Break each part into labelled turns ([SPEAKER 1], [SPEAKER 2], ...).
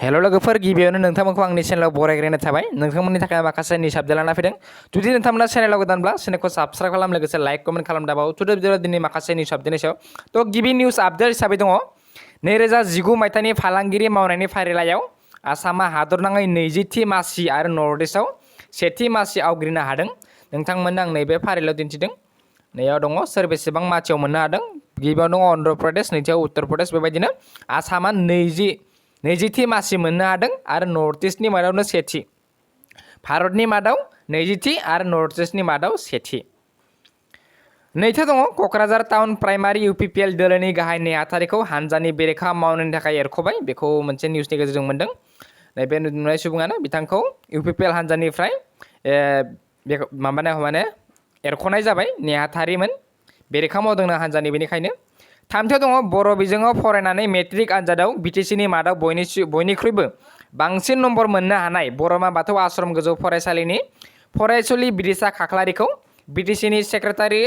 [SPEAKER 1] हेल' लोगोफोर गिबियावनो नोंथांमोनखौ आंनि चेनेलाव बरायग्रोनाय थाबाय। नोंथांमोननि थाखाय माखासे निउस आपडेट लाना फैदों। जुदि नोंथांमोना चेनेलाव गोदानब्ला चेनेलखौ साबस्क्राइब खालाम, लोगोसे लाइक कमेन्ट खालाम दाबाव। टुडे भिडिअ'आव दिनै माखासे निउस आपडेटनि सायाव। थ' गिबि निउस आपडेट हिसाबै दङ 2019 मायथाइनि फालांगिरि मावनायनि फारिलाइयाव आसामा हादरनाङै 20थि मासि आरो नर्थ इस्टआव 1थि मासि आवग्रिनो हादों। नोंथांमोननो आं नैबे फारिलाइयाव दिन्थिदों। नैयाव दङ सोर बेसेबां मासियाव मोननो हादों। गिबियाव दङ अन्ध्र प्रदेश, नैथियाव उत्तर प्रदेश। बेबायदिनो आसामा 20थि मासि मोननो हादों आरो नर्थ इस्टनि मादावनो 1थि। भारतनि मादाव 20थि आरो नर्थ इस्टनि मादाव 1थि। नैथियाव दङ क'क्राझार टाउन प्राइमारि UPPL दोलोनि गाहाय नेहाथारिखौ हानजानि बेरेखा मावनायनि थाखाय एरख'बाय। बेखौ मोनसे निउसनि गेजेरजों मोनदों। नैबे नुनाय सुबुङानो बिथांखौ UPPL हानजानिफ्राय एरख'नाय जाबाय। नेहाथारिमोन, बेरेखा मावदोंनो हानजानि, बेनिखायनो। थामथियाव दङ बर' बिजोङाव फरायनानै मेट्रिक आनजादाव BTCनि मादाव बयनिख्रुइबो बांसिन नम्बर मोननो हानाय बर'मा बाथौ आश्रम गोजौ फरायसालिनि फरायसुलि बिदिसा खाख्लारिखौ BTCनि सेक्रेटारि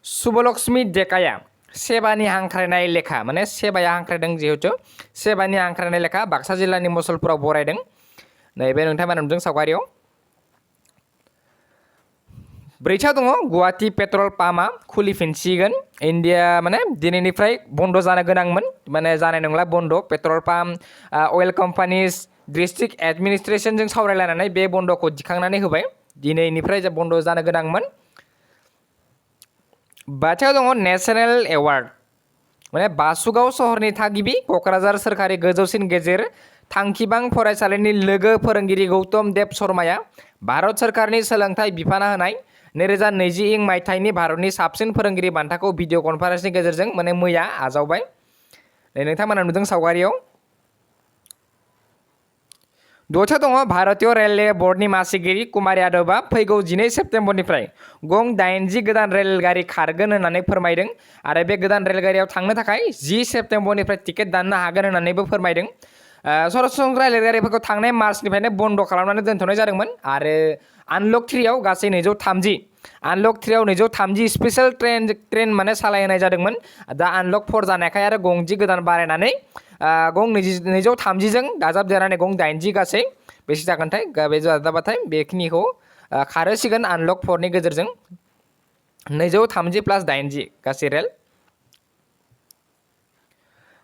[SPEAKER 1] सुबलक्ष्मी डेकाया सेबानि हांख्रायनाय लेखा, सेबाया हांख्रायदों जिहेथु, सेबानि हांख्रायनाय लेखा बाक्सा जिल्लानि मुसलपुराव बरायदों। नैबे नोंथांमोना नुदों सावगारियाव। ब्रैथियाव दङ गुवाहाटि पेट्रल पाम्पआ खुलिफिनसिगोन। दिनैनिफ्राय बन्द जानो गोनांमोन, जानाय नंला बन्द। पेट्रल पाम्प अइल कम्पानिज डिस्ट्रिक्ट एडमिनिस्ट्रेशनजों सावरायलायनानै बे बन्दखौ दिखांनानै होबाय। दिनैनिफ्राय बन्द जानो गोनांमोन। बाथियाव दङ नेशनेल एवार्ड, बासुगाव सहरनि थागिबि क'क्राझार सोरखारि गोजौसिन गेजेर थांखिबां फरायसालिनि लोगो फोरोंगिरि गौतम देब शर्माया भारत सोरखारनि सोलोंथाइ बिफाना होनाय 2020 मायथाइनि भारतनि साबसिन फोरोंगिरि बान्थाखौ भिडिअ कनफारेन्सनि गेजेरजों मैया आजावबाय। नोंथांमोना नुदों सावगारियाव। दथियाव दङ भारतीय रेलवे बर्डनि मासिगिरि कुमार यादवआ फैगौ 12 सेप्तेम्बरनिफ्राय गं 80 गोदान रेलगारि खारगोन होननानै फोरमायदों आरो बे गोदान रेलगारियाव थांनो थाखाय 10 सेप्तेम्बरनिफ्राय टिकेट दाननो हागोन होननानैबो फोरमायदों। सरासनस्रा रेलगारिफोरखौ थांनाय मार्चनिफ्रायनो बन्द खालामनानै दोनथ'नाय जादोंमोन आरो आनलक 3आव गासै 230 स्पेशल ट्रेन सालायहोनाय जादोंमोन। दा आनलक 4 जानायखाय आरो गं 10 गोदान बारायनानै गं 230जों दाजाबदेरनानै गं 80 गासै बेसे जागोनथाय, बे जाजाबाथाय बेखिनिखौ खारहोसिगोन आनलक 4नि गेजेरजों। 230 + 80 गासै रेल।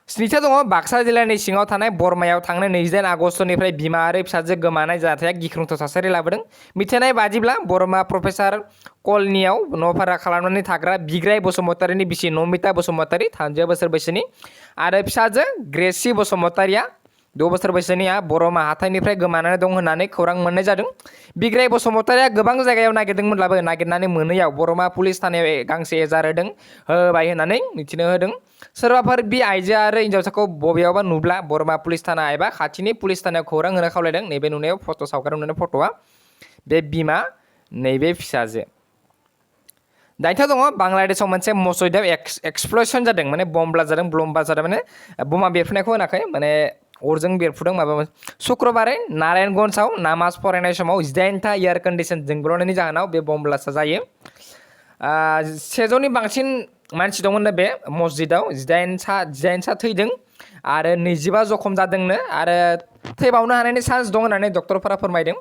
[SPEAKER 1] स्निथियाव दङ बाक्सा जिल्लानि सिङाव थानाय बरमायाव थांनाय 28 आगस्तनिफ्राय बिमा आरो फिसाजो गोमानाय जाथाया गिख्रंथाव थासारि लाबोदों। मिथिनाय बादिब्ला बरमा प्रफेसार कलनियाव न' भारा खालामनानै थाग्रा बिग्राय बसुमतारीनि बिसि नमिता बसुमतारी 30 बोसोर बैसोनि आरो फिसाजो ग्रेसि बसुमतारीया 6 बोसोर बैसोनिया बरमा हाथाइनिफ्राय गोमानानै दं होननानै खौरां मोननाय जादों। बिग्राय बसुमतारीया गोबां जायगायाव नागिरदोंमोनब्लाबो नागिरनानै मोनैयाव बरमा पुलिस थानायाव गांसे एजार होबाय होननानै मिथिनो होदों। सोरबाफोर बे आइजो आरो हिन्जावसाखौ बबेयावबा नुब्ला बरमा पुलिस थाना एबा खाथिनि पुलिस थानायाव खौरां होनो खावलायदों। नैबे नुनायाव सावगारि नुनाय फट'आ बे बिमा, नैबे फिसाजो। 8थियाव दङ बांलादेशआव मोनसे मसजिदाव एक्सप्ल'सन जादों, बम ब्लास्ट जादों, बमा बेरफुनायखौ होनाखै, अरजों बेरफुदों माबा मोनसे। शुक्रबारै नारायणगन्जआव नामाज फरायनाय समाव 18था एयार कन्डिसन जोंब्लावनायनि जाहोनाव बे बम ब्लास्टआ जायो। 100नि बांसिन मानसि दंमोननो बे मसजिदाव। 18 थैदों आरो 25 जखम जादोंनो आरो थैबावनो हानायनि चान्स दं होननानै डक्टरफोरा फोरमायदों।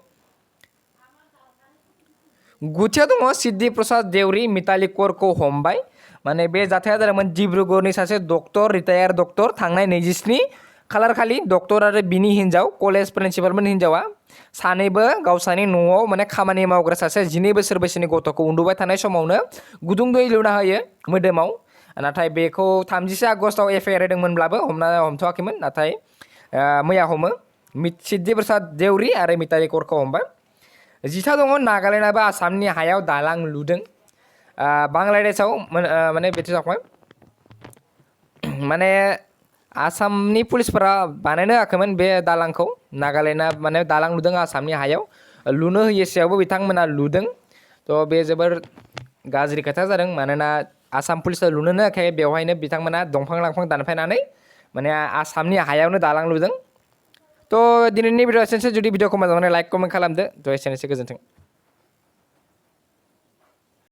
[SPEAKER 1] 9थियाव दङ सिद्धि प्रसाद देउरि मिताली कौरखौ हमबाय। बे जाथाया जादोंमोन डिब्रुगड़नि सासे डक्टर, रिटायार डक्टर, थांनाय 27 खालार खालि डक्टर आरो बिनि हिन्जाव, कलेज प्रिन्सिपालमोन हिन्जावा, सानैबो गावसानि न'आव खामानि मावग्रा सासे 12 बोसोर बैसोनि गथ'खौ उन्दुबाय थानाय समावनो गुदुं दै लुना होयो मोदोमाव। नाथाय बेखौ 30 आगस्टआव FIR होदोंमोनब्लाबो हमथ'वाखैमोन, नाथाय मैया हमो। सिद्धि प्रसाद देउरि आरो मिताली कौरखौ हमबाय। 10था दङ नागालेण्डआबो आसामनि हायाव दालां लुदों। बांलादेशआव बेथ' जाबाय, आसामनि पुलिसफोरा बानायनो होआखैमोन बे दालांखौ। नागालेण्डआ दालां लुदों आसामनि हायाव, लुनो होयैसेयावबो बिथांमोना लुदों। थ' बे जोबोर गाज्रि खोथा जादों, मानोना आसाम पुलिसा लुनोनो होआखै, बेवहायनो बिथांमोना दंफां लाइफां दानफायनानै आसामनि हायावनो दालां लुदों। थ' दिनैनि भिडिअ एसेनोसै। जुदि भिडिअखौ मोजां मोनो लाइक कमेन्ट खालामदो। थ' एसेनोसै, गोजोन्थों।